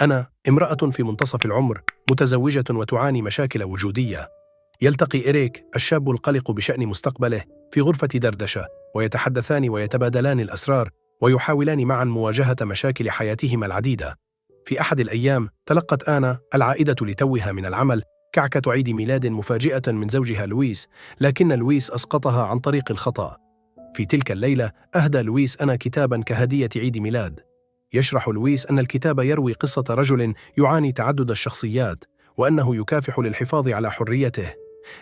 أنا امرأة في منتصف العمر، متزوجة وتعاني مشاكل وجودية. يلتقي إريك الشاب القلق بشأن مستقبله في غرفة دردشة، ويتحدثان ويتبادلان الأسرار، ويحاولان معا مواجهة مشاكل حياتهما العديدة. في أحد الأيام تلقت آنا العائدة لتوها من العمل كعكة عيد ميلاد مفاجئة من زوجها لويس، لكن لويس أسقطها عن طريق الخطأ. في تلك الليلة أهدى لويس أنا كتابا كهدية عيد ميلاد. يشرح لويس أن الكتاب يروي قصة رجل يعاني تعدد الشخصيات، وأنه يكافح للحفاظ على حريته.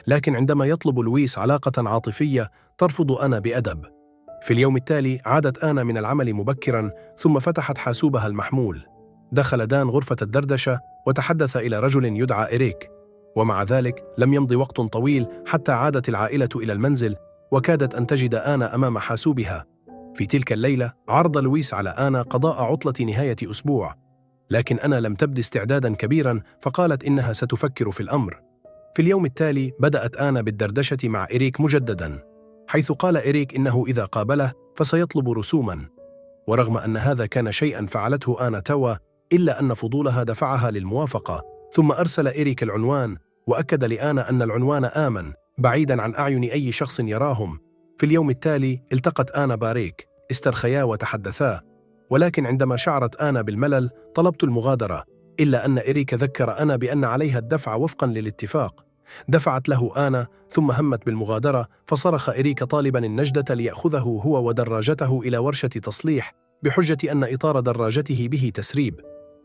لكن عندما يطلب لويس علاقة عاطفية ترفض آنا بأدب. في اليوم التالي عادت آنا من العمل مبكرا، ثم فتحت حاسوبها المحمول. دخل دان غرفة الدردشة وتحدث إلى رجل يدعى إريك، ومع ذلك لم يمض وقت طويل حتى عادت العائلة إلى المنزل، وكادت أن تجد آنا أمام حاسوبها. في تلك الليلة عرض لويس على آنا قضاء عطلة نهاية أسبوع، لكن أنا لم تبد استعدادا كبيرا، فقالت إنها ستفكر في الأمر. في اليوم التالي بدأت آنا بالدردشة مع إريك مجددا، حيث قال إريك إنه إذا قابله فسيطلب رسوما. ورغم أن هذا كان شيئا فعلته آنا توا، إلا أن فضولها دفعها للموافقة. ثم أرسل إريك العنوان، وأكد لآنا أن العنوان آمن بعيدا عن أعين أي شخص يراهم. في اليوم التالي التقت آنا باريك، استرخيا وتحدثا، ولكن عندما شعرت آنا بالملل طلبت المغادرة، إلا أن إريك ذكر آنا بأن عليها الدفع وفقا للاتفاق. دفعت له آنا، ثم همت بالمغادرة، فصرخ إريك طالبا النجدة ليأخذه هو ودراجته إلى ورشة تصليح، بحجة أن إطار دراجته به تسريب.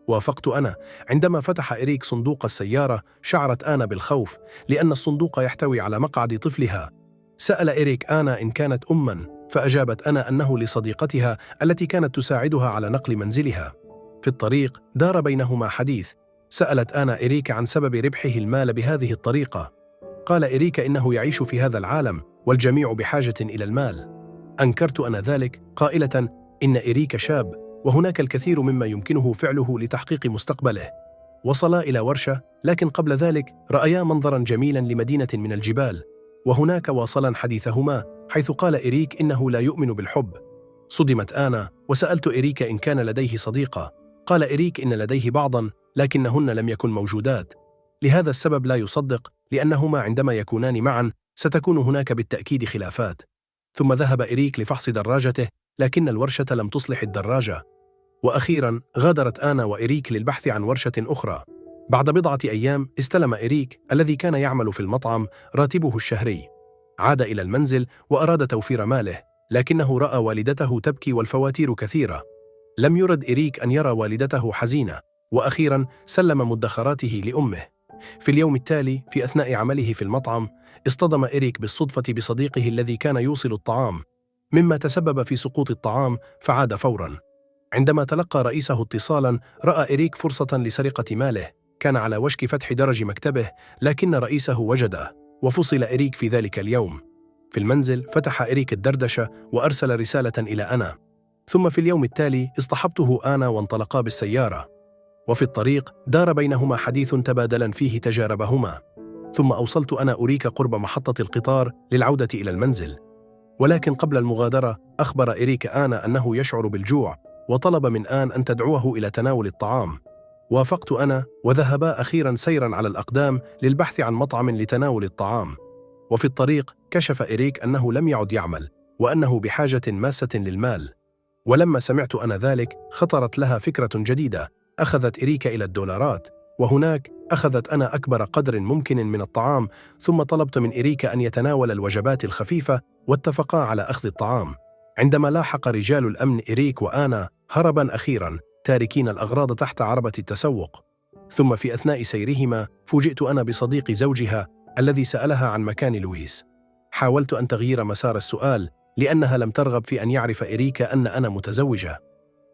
وافقت أنا. عندما فتح إريك صندوق السيارة شعرت آنا بالخوف، لأن الصندوق يحتوي على مقعد طفلها. سأل إريك آنا إن كانت أماً، فأجابت أنا أنه لصديقتها التي كانت تساعدها على نقل منزلها. في الطريق دار بينهما حديث. سألت آنا إريك عن سبب ربحه المال بهذه الطريقة. قال إريك إنه يعيش في هذا العالم والجميع بحاجة إلى المال. أنكرت أنا ذلك قائلة إن إريك شاب، وهناك الكثير مما يمكنه فعله لتحقيق مستقبله. وصلا إلى ورشة، لكن قبل ذلك رأيا منظرا جميلا لمدينة من الجبال، وهناك واصلا حديثهما، حيث قال إريك إنه لا يؤمن بالحب. صدمت آنا وسألت إريك إن كان لديه صديقة. قال إريك إن لديه بعضا، لكنهن لم يكن موجودات. لهذا السبب لا يصدق، لأنهما عندما يكونان معا ستكون هناك بالتأكيد خلافات. ثم ذهب إريك لفحص دراجته، لكن الورشة لم تصلح الدراجة. وأخيرا غادرت آنا وإريك للبحث عن ورشة أخرى. بعد بضعة أيام استلم إريك الذي كان يعمل في المطعم راتبه الشهري. عاد إلى المنزل وأراد توفير ماله، لكنه رأى والدته تبكي والفواتير كثيرة. لم يرد إريك أن يرى والدته حزينة، وأخيرا سلم مدخراته لأمه. في اليوم التالي في أثناء عمله في المطعم اصطدم إريك بالصدفة بصديقه الذي كان يوصل الطعام، مما تسبب في سقوط الطعام، فعاد فورا. عندما تلقى رئيسه اتصالا رأى إريك فرصة لسرقة ماله. كان على وشك فتح درج مكتبه، لكن رئيسه وجده، وفصل إريك في ذلك اليوم. في المنزل فتح إريك الدردشة وأرسل رسالة إلى أنا. ثم في اليوم التالي اصطحبته أنا وانطلقا بالسيارة، وفي الطريق دار بينهما حديث تبادلا فيه تجاربهما. ثم أوصلت أنا إريك قرب محطة القطار للعودة إلى المنزل، ولكن قبل المغادرة أخبر إريك آنا أنه يشعر بالجوع، وطلب من آن أن تدعوه إلى تناول الطعام. وافقت أنا، وذهبا أخيرا سيرا على الأقدام للبحث عن مطعم لتناول الطعام. وفي الطريق كشف إريك أنه لم يعد يعمل، وأنه بحاجة ماسة للمال. ولما سمعت أنا ذلك خطرت لها فكرة جديدة. أخذت إريك إلى الدولارات، وهناك أخذت أنا أكبر قدر ممكن من الطعام. ثم طلبت من إريك أن يتناول الوجبات الخفيفة، واتفقا على أخذ الطعام. عندما لاحق رجال الأمن إريك وآنا هربا أخيرا، تاركين الأغراض تحت عربة التسوق. ثم في أثناء سيرهما فوجئت أنا بصديق زوجها الذي سألها عن مكان لويس. حاولت أن تغيير مسار السؤال، لأنها لم ترغب في أن يعرف إريك أن أنا متزوجة.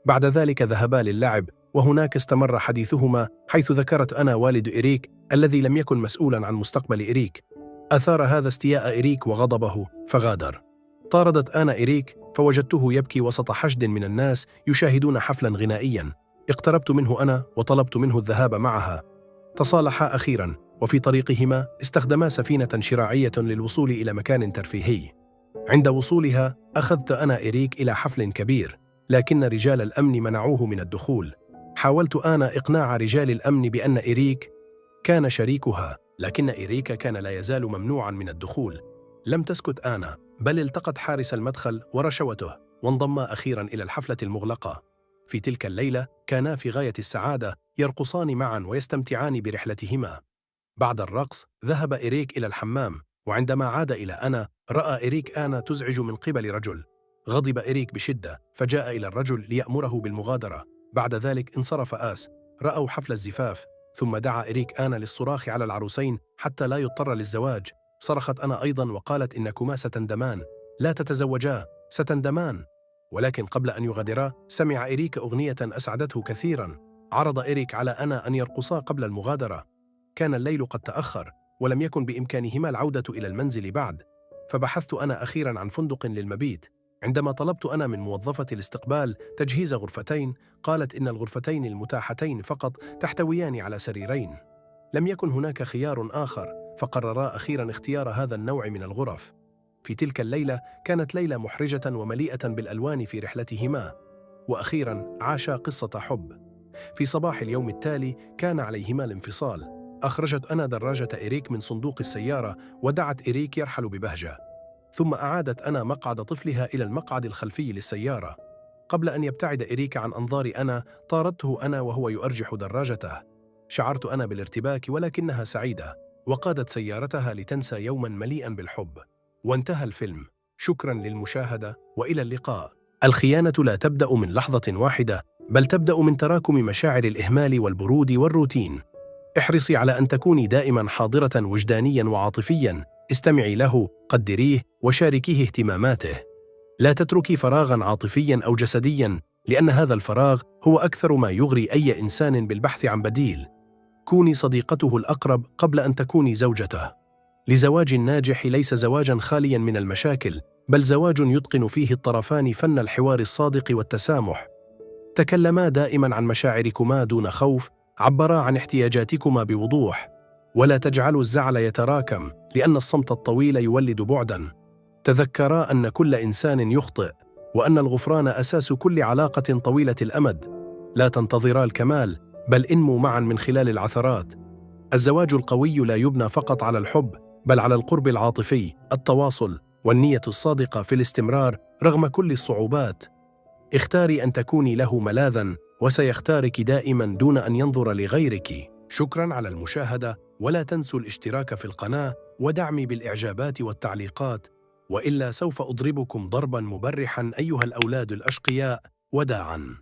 بعد ذلك ذهبا للعب، وهناك استمر حديثهما، حيث ذكرت أنا والد إريك الذي لم يكن مسؤولا عن مستقبل إريك. أثار هذا استياء إريك وغضبه، فغادر. طاردت أنا إريك، فوجدته يبكي وسط حشد من الناس يشاهدون حفلا غنائيا. اقتربت منه أنا وطلبت منه الذهاب معها. تصالحا أخيرا، وفي طريقهما استخدما سفينة شراعية للوصول إلى مكان ترفيهي. عند وصولها أخذت أنا إريك إلى حفل كبير، لكن رجال الأمن منعوه من الدخول. حاولت أنا إقناع رجال الأمن بأن إريك كان شريكها، لكن إريك كان لا يزال ممنوعاً من الدخول. لم تسكت آنا، بل التقت حارس المدخل ورشوته، وانضما أخيراً إلى الحفلة المغلقة. في تلك الليلة كانا في غاية السعادة، يرقصان معاً ويستمتعان برحلتهما. بعد الرقص ذهب إريك إلى الحمام، وعندما عاد إلى أنا رأى إريك آنا تزعج من قبل رجل. غضب إريك بشدة، فجاء إلى الرجل ليأمره بالمغادرة. بعد ذلك انصرف آس. رأوا حفل الزفاف، ثم دعا إريك آنا للصراخ على العروسين حتى لا يضطر للزواج. صرخت أنا أيضا وقالت إنكما ستندمان، لا تتزوجا، ستندمان. ولكن قبل أن يغادرا سمع إريك أغنية أسعدته كثيرا. عرض إريك على أنا أن يرقصا قبل المغادرة. كان الليل قد تأخر، ولم يكن بإمكانهما العودة إلى المنزل بعد، فبحثت أنا أخيراً عن فندق للمبيت. عندما طلبت أنا من موظفة الاستقبال تجهيز غرفتين، قالت إن الغرفتين المتاحتين فقط تحتويان على سريرين. لم يكن هناك خيار آخر، فقررا أخيراً اختيار هذا النوع من الغرف. في تلك الليلة كانت ليلة محرجة ومليئة بالألوان في رحلتهما، وأخيراً عاشا قصة حب. في صباح اليوم التالي كان عليهما الانفصال. أخرجت أنا دراجة إريك من صندوق السيارة ودعت إريك يرحل ببهجة، ثم أعادت أنا مقعد طفلها إلى المقعد الخلفي للسيارة. قبل أن يبتعد إريك عن أنظار أنا طاردته أنا وهو يؤرجح دراجته. شعرت أنا بالارتباك، ولكنها سعيدة، وقادت سيارتها لتنسى يوما مليئا بالحب. وانتهى الفيلم. شكرا للمشاهدة، وإلى اللقاء. الخيانة لا تبدأ من لحظة واحدة، بل تبدأ من تراكم مشاعر الإهمال والبرود والروتين. احرصي على أن تكوني دائما حاضرة وجدانيا وعاطفيا. استمعي له، قدريه، وشاركيه اهتماماته. لا تتركي فراغا عاطفيا أو جسديا، لأن هذا الفراغ هو أكثر ما يغري أي إنسان بالبحث عن بديل. كوني صديقته الأقرب قبل أن تكوني زوجته. لزواج ناجح ليس زواجا خاليا من المشاكل، بل زواج يتقن فيه الطرفان فن الحوار الصادق والتسامح. تكلما دائما عن مشاعركما دون خوف، عبرا عن احتياجاتكما بوضوح، ولا تجعلوا الزعل يتراكم، لأن الصمت الطويل يولد بعدا. تذكرا أن كل إنسان يخطئ، وأن الغفران أساس كل علاقة طويلة الأمد. لا تنتظرا الكمال، بل انموا معا من خلال العثرات. الزواج القوي لا يبنى فقط على الحب، بل على القرب العاطفي، التواصل، والنية الصادقة في الاستمرار رغم كل الصعوبات. اختاري أن تكوني له ملاذا، وسيختارك دائما دون أن ينظر لغيرك. شكرا على المشاهدة، ولا تنسوا الاشتراك في القناة ودعمي بالإعجابات والتعليقات، وإلا سوف أضربكم ضربا مبرحا أيها الأولاد الأشقياء. وداعا.